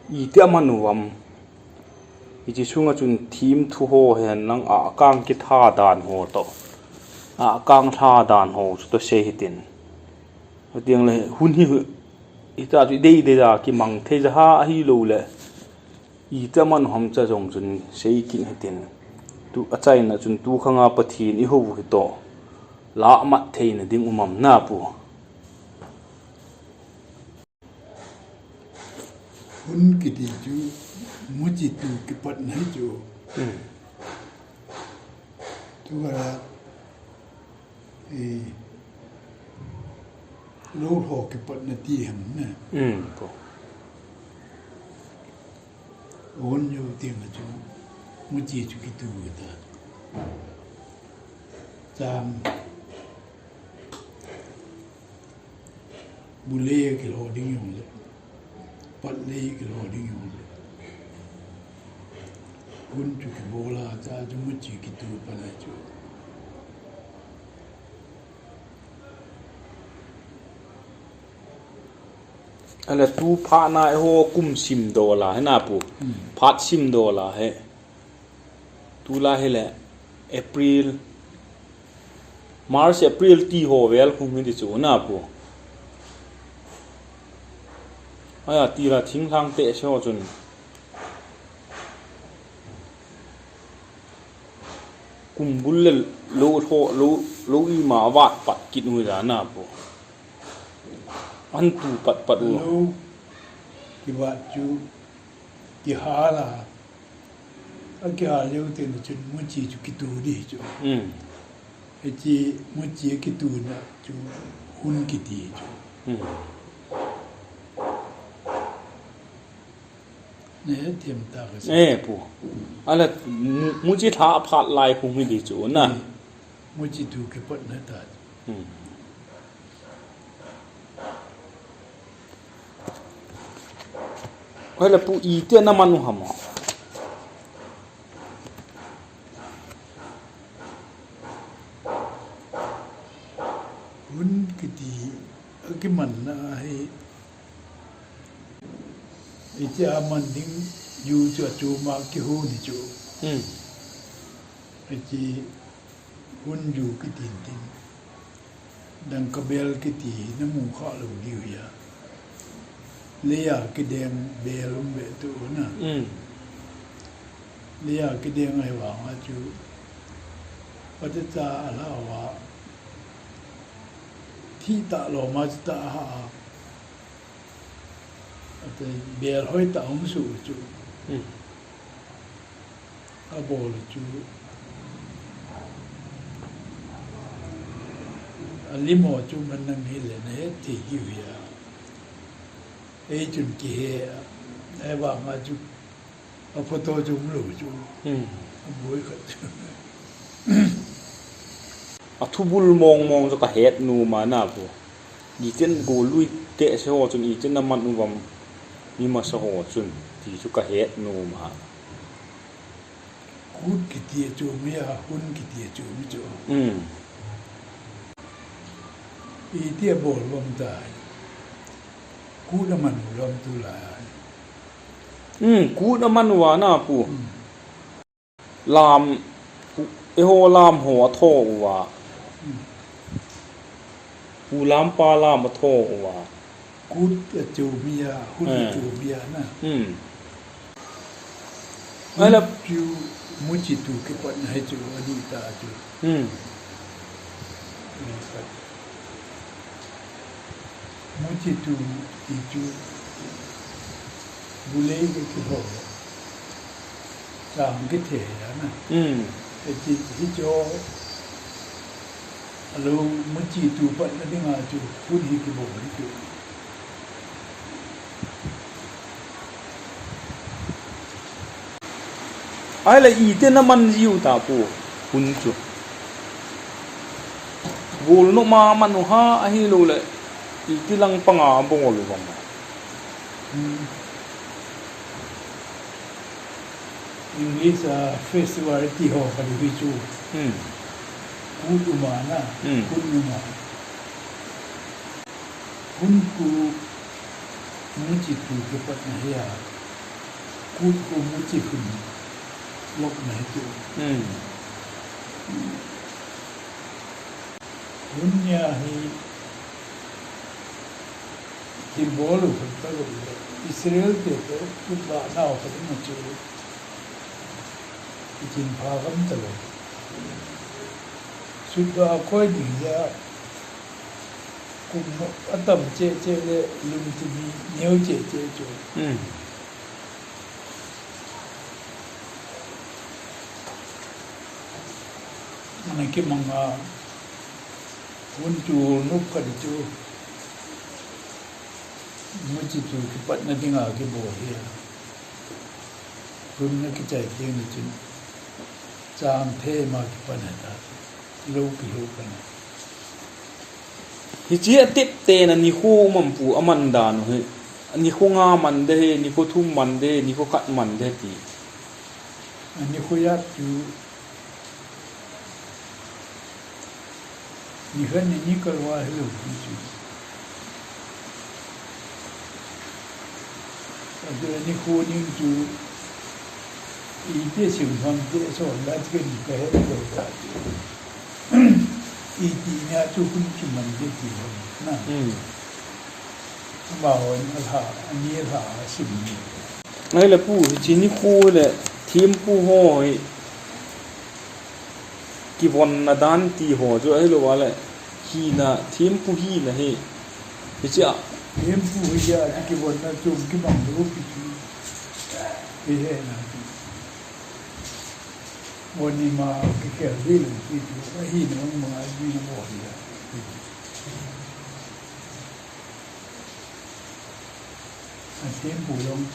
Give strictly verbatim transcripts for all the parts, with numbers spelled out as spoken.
Iti aman uvam. Hiche sunga chun thim thu ho hen lang a kang kitha dan ho to. A kang tha dan ho chu to sei hitin. Atiang le hun hi, hita chu dei dei da kimang thei ja ha ahi lo le. Iti aman uvam cha jong chun sei kin hitin. Tu achaina chun tu khanga Pathen i ho hi to. La mat theina ding umam na pu. Hun kiti chu, muchi tu kipatna hi chu. Hmm. Tu kara, eh, lo ho kipatna ti ham na. Hmm, po. Hun yo ti ma chu, muchi chu kitu kita. Chang. Bulei a kilou ding jong le, patlei a kilou ding jong le. Hun chu kibol a, cha chu muchi kitu pan a chu. Ala tu phat na eiho kum sim dola, he na pu. Hmm. Phat sim dola, he. Tulai hile April, March, April ti ho vel khum hi ti chu na pu. Aya tila thinglhang te se ho chun. Kum bul le lo tho, lo, lo ima vat pat kit u ja na pu. An tu pat pat u. Lo kivat chu kihal a. Akihal leu teng chun muchi chu kitu di chu. Hmm. Hiche muchi kitu na chu hun kiti chu. Hmm. Ne, them ta ka sa. Eh, pu. Ala mu-, muchi tha phat lai khu mi di chu na. Hmm. Muchi tu kipatna ta. Hmm. Hoilai pu iti na man u ham. Hun kiti akimanna hi. Iti aman ding ju chu achu ma kihou ni chu. Hmm. Iti hun ju kiti tin. Dangka bel kiti hi namu kha lou diu hia. Leiya kideng bel um be tu na. Hmm. Leiya kideng ahi vang a chu. Pate cha ala wa. Thi ta lo ma cha ta ha. Ate bel hoi ta hung su chu. Hmm. Abol chu. Alim ho chu man nang hi le na het thei ki hia. Ei chun kihe a. Ei vang a chu. A photo chu um lou chu. Hmm. A boi khat chu. A thubul mong mong chu ka het nom a na pu. Iti na golui te se ho chun iti na man u vam. Ni masa ho chun ti chu ka het nom a. Kut kiti chu mi a, hun kiti chu mi chu. Hmm. Iti abol lom tai. Kut na man u lom tulai. Hmm, kut na man u a na pu. Hmm. Lam, pu, eiho lam ho atho uva. Hmm. Pu lam pa lam atho uva. Kut achu mi a, hun achu mi a na. Hmm. Hun ahi la chu muchi tu kipatna hi chu ani ta chu. Hmm. Muchi tu ti chu bulei ke kihou. Chang kithe ya na. Hmm. Iti hicho. Alo muchi tu patna dinga chu hun hi kibol hi chu. Ahile iti na man jiu ta pu hun chu. Gol nom a man u ham ahilou le iti lang panga bol u vang. Hmm. English a festival ti ho kha diu chu. Hmm. Kut um a na. Hmm. Kut um a. Hun khu muchi tu kipatna hi a. Kut kum u chi hun lok na hi tu. Hmm. Hun nia hi thil bol u khat ka lo le. Israel te to kut la nau khat na chu. Ichin pha gam ta lo. Sut da koi ding ja kum atam che che le lum ti mi neu che che chu. Hmm. Ana kimang a, hun chu nup khat chu, mu chi chu kipatna dinga kibol hi a. Hun na kichai teng le chun, chang the ma kipan a ta. Lo pi ho kana. Hichi a tip te na nikho um am pu a man dan u hi. Nikho nga man de hi, nikho thum man de, nikho khat man de ti. A nikho yak chu. Nikhat ni ni kal wa hi lo pi chu. Ati nikho ning chu iti sim ham te so la ti ni ka he ko ta. Iti nia chu kun chu man de ti ho na. Hmm. Ba ho ni la, ni la sim ni. Ngai le pu, hichi nikho le thempu ho hi. Kivonna dan ti ho chu ahilou a le, hina, thempu hina hi, hichi a. Thempu hi a, kivonna chu kimang lou pi chu. Hi he na chu. Von ni ma kikhel di lou pi chu. Ahina ma di na mo hi a. A thempu jong,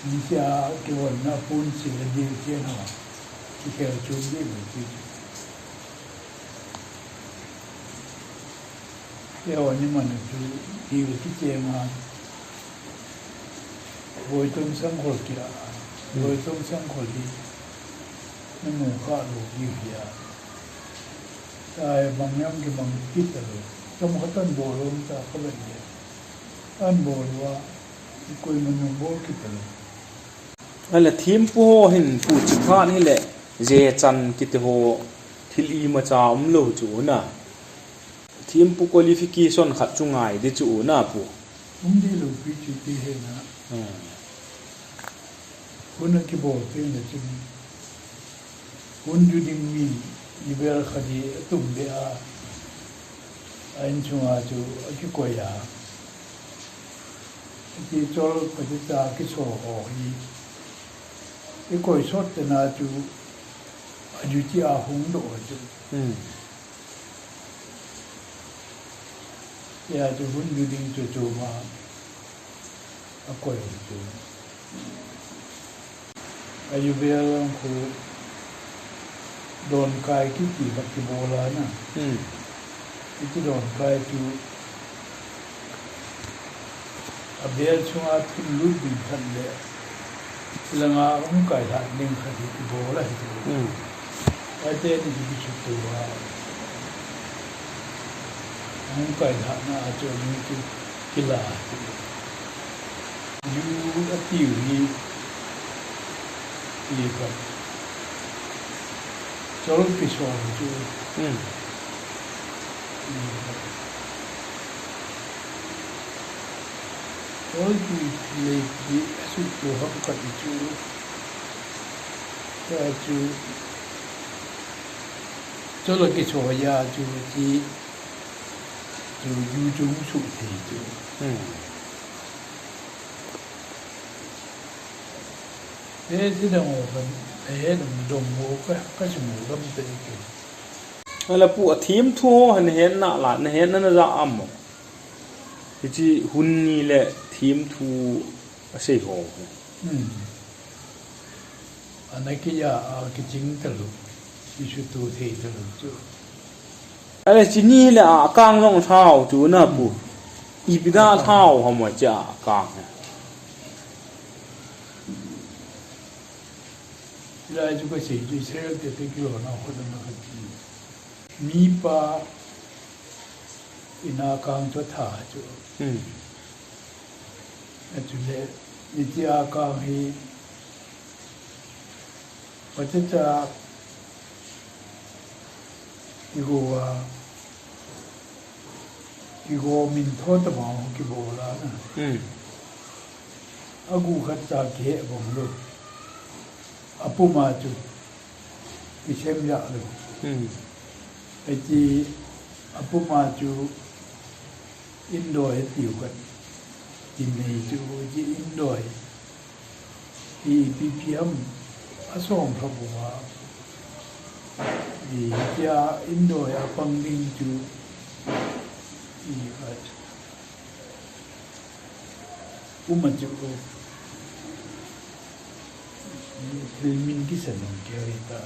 hichia kivonna pun sil a dil chen ho, kikhel chom ding ti. Keiho ni man chu, dil kichen a, Boitong sangkhol kia, Boitong sangkhol hi, namu kha lou ding hia. Chai bang jong kimang kit a lou. Chomkhat an bol lou ta kha vet le. An bol uva, koima nung bol kit a lou. Ahile thempu ho hin pu chi phat hile, jechan kiti ho thil imacha umlou chu na. Thempu qualification khat chu ngai di chu na pu. Um di lou pi chu ti he na. Hmm. Hun a kibol teng le chun. Hun ju ding mi, ni bel khat hi atum be a, a in chunga chu akikoi a. Ati chol kati cha kiso ho hi, ikoi sot tena chu, a ju chi a hung doh a chu. Hmm. Tia chu hun ju ding chu chu ma. A koi chu. A ju bel lang khu don kai kiti khat kibol a na. Hmm. Kiti don kai chu a bel chunga thim lut ding khat le. Langa um kai lhat ding khat hi kibol a hi chu. Hmm. Ate ni ki chu tu a. Um kai lhat na a chu ni ki kila. Ju atiu hi, ti khat. Chol kisol chu. Hmm. Ti khat. Chol ki lei ki asut tu ham khat chu. Tia chu. Chol kisol a chu ti. Chu ju chu suh thei chu. Hmm. He ti dang o kan, he dang dong o ka, ka chu mu gam te ke. Ala pu a themthu ho han het na la, na het na na ja am mo. Hichi hun ni le themthu a sei ho. Hmm. Ana kiya a kiching talou, kisutu thei talou chu. Ale chini le a kang jong thao chu na pu. Hmm. Ipi da thao ha mo cha kang he. Lai chu ka sei chu Israel te te kilo na ho da na ka ti. Mipa ina kang chu tha chu. Hmm. A chu le Hitia kang hi, pachacha kigo a, kigo min tho tabang kibol a na. Hmm. Agu khat cha kihe bang lou. Apum a chu kisem ja lou. Hmm. Ati apum a chu Indoi tiu khat. Ti nei chu ti Indoi. Ti P P M a som kha bu a. Ti tia Indoi a pang ding chu ti khat. Uma chu thil min kisan nung kei ta.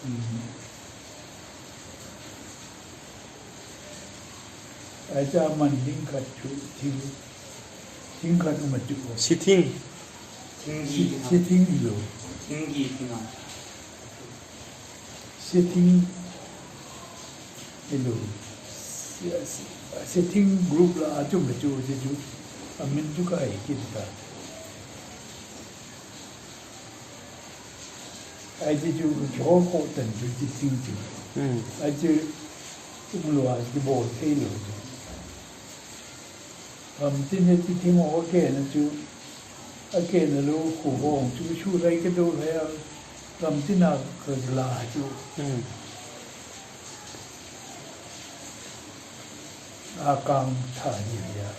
Hmm. Acha man ding khat chu thing, thing khat uma chu. Sithing. Thinggi. Si-, sithing hilou. Thinggi thing a. Sithing hilou. Si-, si-, sithing group la a chu ma chu, chu, chu. Amin chu kahe kit ta. Ahi chu, chu, chu, ho ko tan chu, chu, chu, chu. Hmm. Ahi chu, umlou a, chu bol thei lou chu. Gamtin a chu thing ho kena chu, akena lou, khu hong chu, chu lai ka do lai a, gamtin a ka la chu. Hmm. A kang tha ni ya.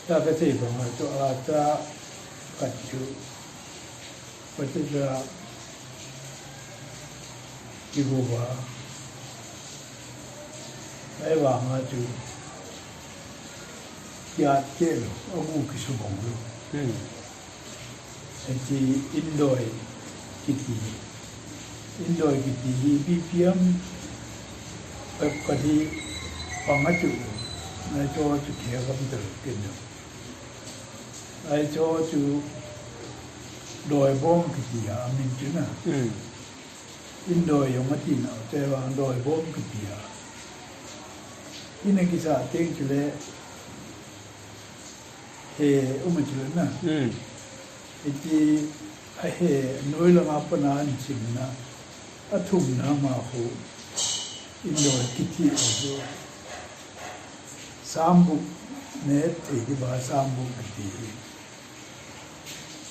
Ta ka sei bang a chu a cha khat chu, pachacha kigo a, ahivang a chu, kia te lou, agu kisubong lou. Hmm. Ati Indoi kiti. Indoi kiti hi B P M pep kati panga chu. Nai cho chu kia kam tel kin. Nai cho chu Doi Bom kiti a min chu na. Hmm. Indoi jong ati na, te vang Doi Bom kiti a. Ina kisa teng chu le, he, um chu le na. Hmm. Iti a he, noi langa pana an sim na. A thum na ma khu. Indoi kiti a khu. Sambu, ne, te ki ba sambu kiti.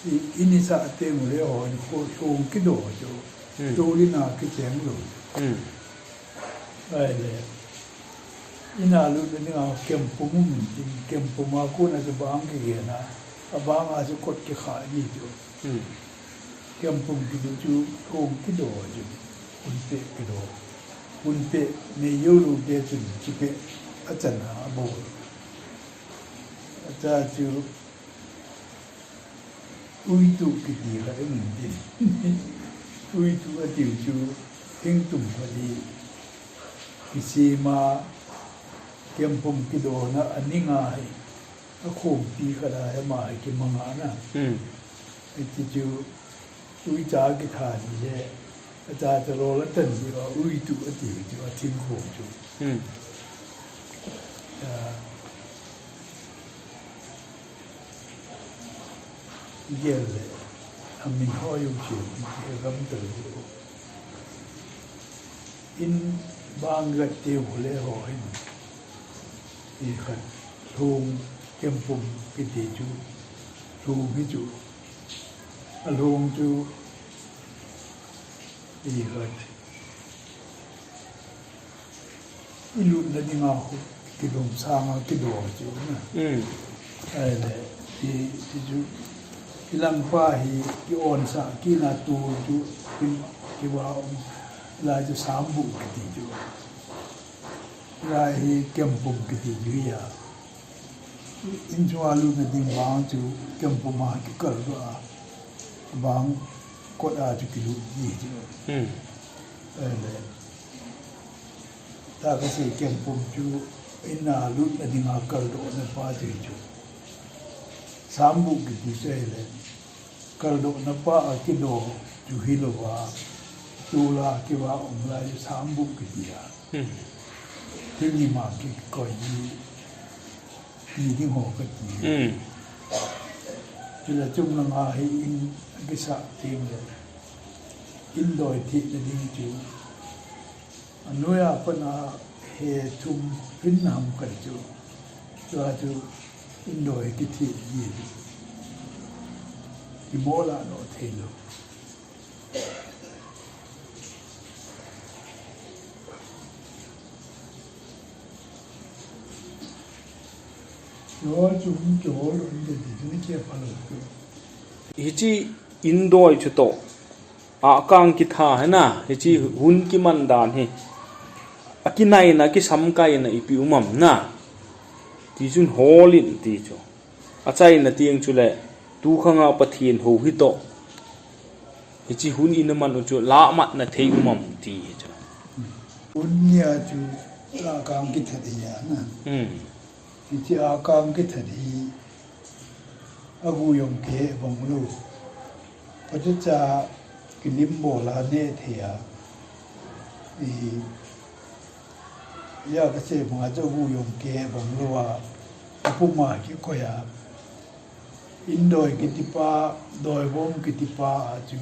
I, ini sa teng le ho, in khu, khu kido chu. Hmm. Tuli na kiteng lou. Hmm. Ahile. Ina lut le ninga kempum um in, kempum a kona chu bang kigena, abang a chu kot kikha ni chu. Hmm. Kempum kiti chu thong kido chu, hunpe kido. Hunpe nei jou lou te chun, chipe achan a abol. Acha chu, Uitu kiti khat um in tin. Uitu atiu chu, thingtum khat hi kisem a, kempum kidona a ning a hi, akhompi khat a, ama hi kimang a na. Hmm. Hiti chu, uicha kitha ni le, acha cha lol atan ni a, uitu ati chu, athingkhom chu. Hmm. A, Gel le, amin ho jong chu, gel gam tal u. In bang gat te u le ho hin. I khat, lhung kempum kiti chu, lhung hi chu. A lhung chu, i khat. I lutna dinga khu kilung sanga kido chu na. Hmm. Ahile, ti, ti chu, i langpa hi ki-onsah kit na tu chu, ki, kiva um, lai chu sambu kiti chu. Lai hi kempum kiti chu hi a. Inchunga lutna ding vang chu kempum a kikal doh a, vang kot a chu kilut ji chu. Hmm. Ahile, ta kasei kempum chu in a lutna dinga kaldohna pa chu hi chu. Sambu kiti chu ahile. Kaldohna pa a kido chu hilouva, tula kiva um lai chu sambu kiti a. Hmm. Tuni ma kikoi ni, ni ding ho kati. Hmm. Chule chunglang a hi in kisah teng le, in doi thih na ding chu. Anoiya pat a he thum hin ham kati chu. Chua chu in doi kithih ji. Kimola no thei lou. Hiche in doi chutoh, akang kitha hina, hiche hun kiman dan hi. Akinaina, akisamkaina ipi um am na. Tichun hol in ti chu. Achaina teng chule, tukhang a Pathen hou hitoh. Hiche hun in aman u chu, lahmatna thei um am ti hi chu. Hun nia chu, akang kithat hi a na. Hmm. Hiche akang kithat hi, agu jong kihe bang lou. Phatecha kilim bol a neh thei a. I, ja kasei banga chu agu jong kihe bang lou a. Apum a kikoi a. In doi kiti pa, doi bom kiti pa a chu.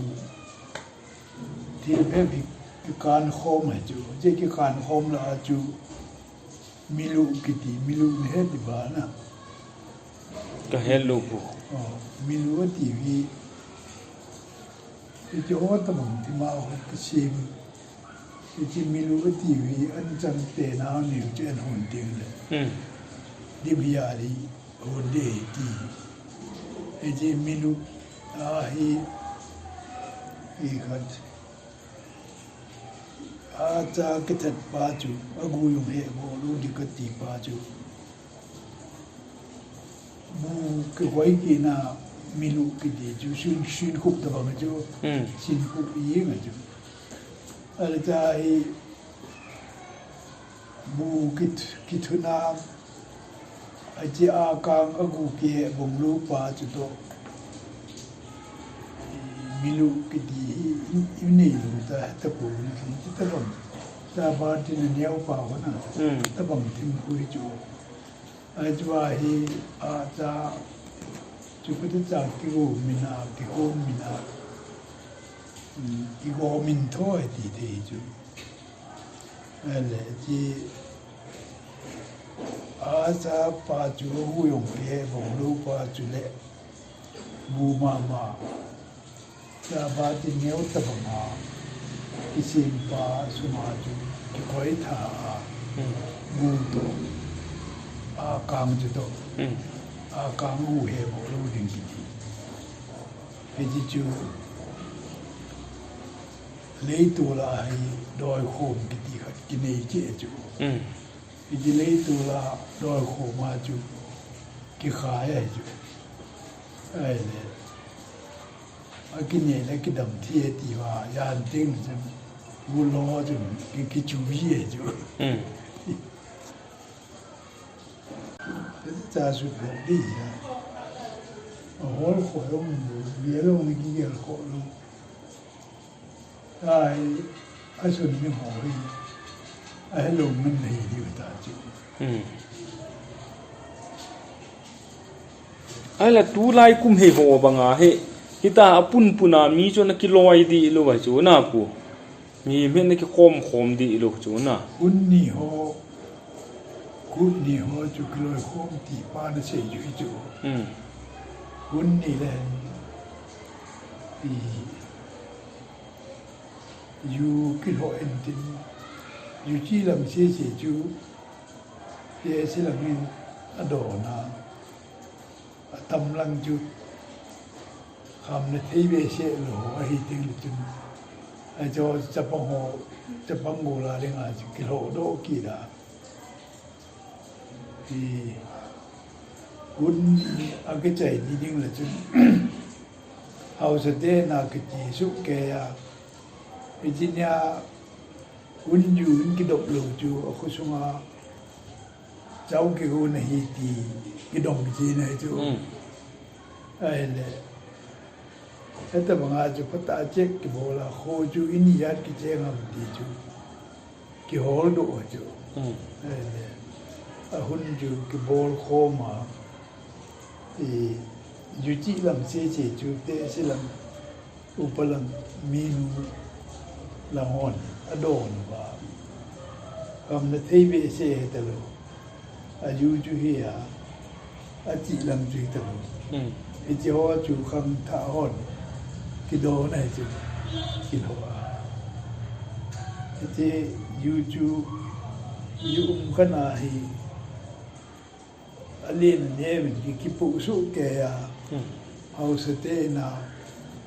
Thil bep hi kikan khom a chu. Hiche kikan khom lah a chu. Milu kiti, milu nahet diu ham na. Kahet lou pu. Oh, milu ati hi. Hiche ho tabang thim a ho kisem. Hiche milu ati hi anchang tena neo chen hon teng le. Hmm. Dip hi a li hon de ti. Hiche milu a hi, hi khat. Acha kithat pa chu, agu jong he bol lou ding kati pa chu. Bu kihoi kit na milu kiti chu, sin, sin khup tabang chu. Hmm. Sin khup i ngai chu. Ahile cha hi bu kit, kithuna, hiche akang agu kihe bang lou pa chutoh. Milu kiti hi i, i nei lou ta, tapou ni kiti tabang. Cha ba tin aneo pa ho na. Hmm. Tabang thim khu hi chu. Ahi chu ahi, acha, chu phatecha kigo min a, kihom min a. Hmm, kigo min tho ahi ti thei chu. Ahile, ti, acha pa chu agu jong kihe bang lou pa chule, bu mama. Cha ba ti neo tabang a, kisem pa sunga chu, kikoi tha a, Hmm. bu toh, akang chutoh, Hmm. akang u he bol lou ding kiti. Hiche chu, leitol a hi doi khom kiti khat kinei cheh chu. Hmm. Hiche leitol a doi khom a chu kikhai ahi chu. Ahile. Akinei le kidam thei ti va, jan teng chun. Vulo chun ki, kichu vi ahi chu. Hmm. Cha su phe di ya. Ahol kho lou, vi lou ni kigel kho lou. Ai, asun ni ho hi, ahelou min nei diu ta chu. Hmm. Ahile tulai kum hi ho banga hi, hita apunpun a mi chu ana kiloi dih lou va chu na pu. Mi, mi ana kikhom khom dih lou chu na. Hun ni ho, kut ni ho chu kiloi khom ti pa nasei ju hi chu. Hmm. Hun ni le, i, Ju kilhoh in tin, ju chi lam sese chu, te se lam in adon a, atam lang chu, kham na thei behseh lou, ahi teng le chun, ajo chapang ho, chapang gol a ding a chu kilhoh doh kit a. Hi, hun akichai ni ding le chun, haosa te na kiti sukei a. Hiche nia, hun ju hun kidop lou chu, akho sunga, chau kigon ahi ti, kidong ji na chu. Hmm. Ahile, Hitabanga chu phatah a check kibol a, kho chu in ijat kicheng ham ti chu kihol doh chu. Hmm. Ahile, ahun chu kibol khom a, i, ju chih lam cheche chu, te si lam, upa lam, minu lam hon, adon uva. Kam na thei behseh he talou. Aju chu hi a, achih lam chu hi talou. Hmm. Hiche ho chu khangthah hon kidon ahi chu, kilhoh a. Hiche ju chu, ju um khat na hi, alen aneuvin ki, kipuh soh kei a, Hmm. haosa te in a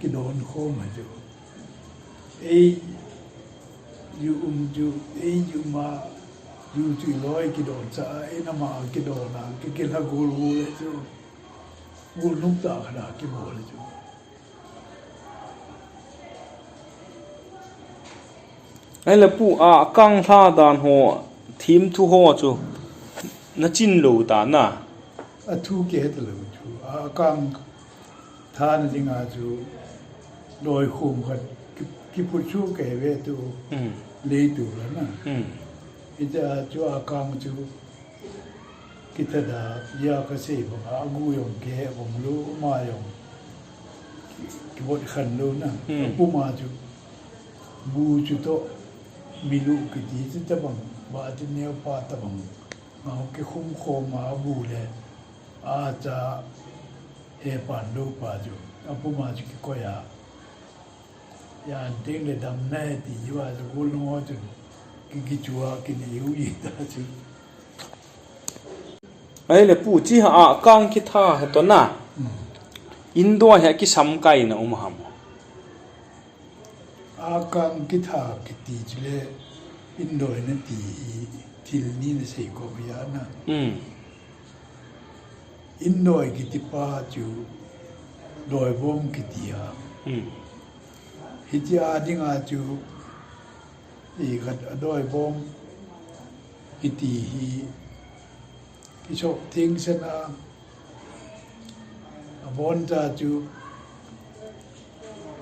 kidon khom ahi chu. Ei, ju um chu, ei, ju um a, ju chu iloi kidon cha, ei, nama kidon a, ki, kilha gul gul le chu, gul num tah khat a kibol le chu. Ahile pu, a kang lha dan ho, thim thu ho chu, na chin lou ta na? Athu kihe talou chu, a kang Thana dinga chu doi khum khat ki, kiphut chu kei ve tu, Mm. Leitu la na. Mm. Hitia chu a kang chu kithada, ya kasei banga, agu jong kihe bang lou, ama jong ki, kivot khen lou na. Mm. Apuma chu bu chu toh, milu kiti chu tabang, ba ti neo pa tabang. Ngau kikhum khom a bu le, acha he pan lou pa chu, apuma chu kikoi a. Yan teng le dam na he ti chu a chu gol ngo chu. Ki, kichu a kinei u ji ta chu. Ahile pu, chi ha a kang kitha he toh na. Mm. Indoi he kisam kai na um ham? A kang kitha kiti chu le, indoi na ti hi thil ni na sei ko ya na. Mm. Indoi kiti pa chu doi bom kiti a. Mm. Hitia dinga chu i khat a doi bom kiti hi kisop theng sen a, abon ta chu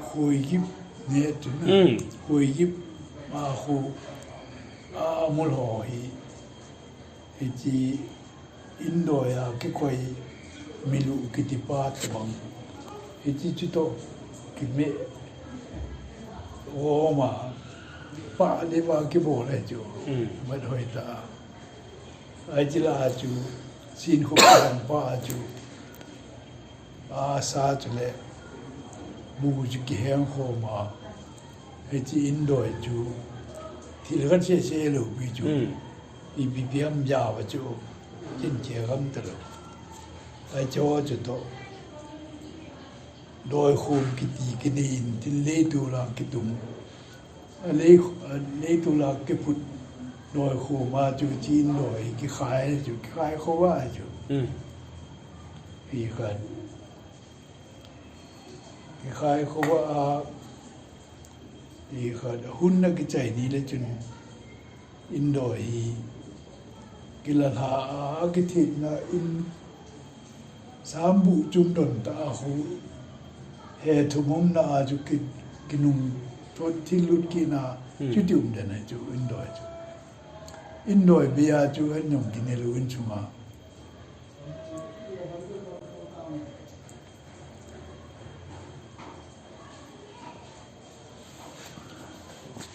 khui gip ne chu na. Mm. Khui gip a khu a mul ho hi. Hichi Indoi a kikoi milu kiti pa tabang. Hichi chu toh kime oma pa le pa kibol e chu. Mm. Mat hoi ta. Ai chi la chu sin khu pa pa chu. A sa chu le bu chu kiheng khom a. Hichi indoi chu thil khat sese lou pi chu. Mm. Ipi pi ham ja va chu, chin che gam ta lou. Ai cho chu toh. Doi khum kiti kinei in tin leitu la kitum. A lei, a leitu la kiphut doi khum a chu chin doi kikhai chu, kikhai kho va chu. Hmm. Pi khat. Kikhai kho va a, pi khat. Hun na kichai ni le chun. Indoi hi kila lha a, kithina in sambu chum don ta a khu he thum um na a chu ki, kinung thot thil lut kina. Hmm. Chu ti um den a chu indoi chu. Indoi bia chu an jong kine lou in chunga.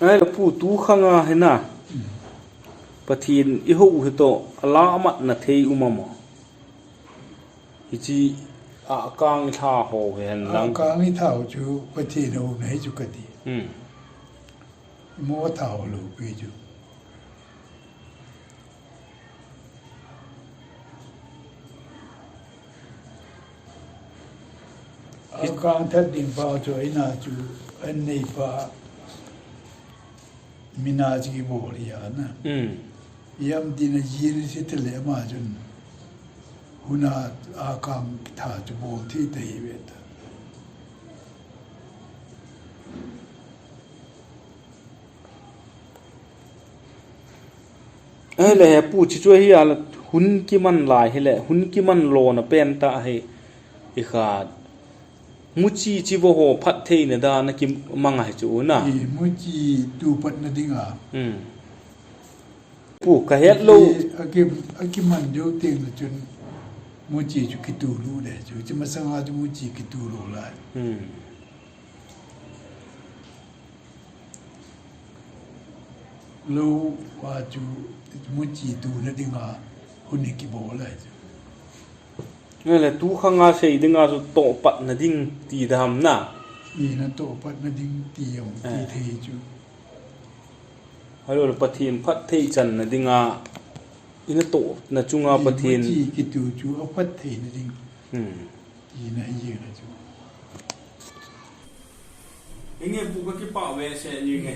Ai, pu tu khanga hina. Pathen i hou hi toh, ala amat na thei um amo. Hichi a kang i tha ho hi hen lang. A kang i tha ho chu Pathen hou na hi chu kati. Hmm. Mo tha ho lou pi chu. A kang that ding pa chu, aina chu, an nei pa, mina chu kibol hi a na. Hmm. Yam tin a jil si te le ma chun. Huna a kang tha chu bol thi te hi ve ta. Ahile he pu, chi chu hi a la hun kiman lai hile, hun kiman lona pen ta hi, i khat. Muchi chi vo ho phat theina dan a kimang a hi chu na. I muchi tu pat na ding a. Hmm. Pu, kahet lou. Aki, aki, akiman jou teng le chun muchi chu kitu lou le chu. Chi masanga chu muchi kitu lou lai. Hmm. Lou pa chu muchi tuna dinga hun hi kibol le chu. Nge le tu khanga sei dinga chu tohpatna ding ti dam na. Ina tohpatna ding ti jong ti Eh. thei chu. Ahilou le Pathen phatthei channa dinga, ina tohna chunga Pathen. Muchi kitu chu aphattheina ding. Hmm. Ina hi jeng le chu. Inge pu ka kipah ve se inge.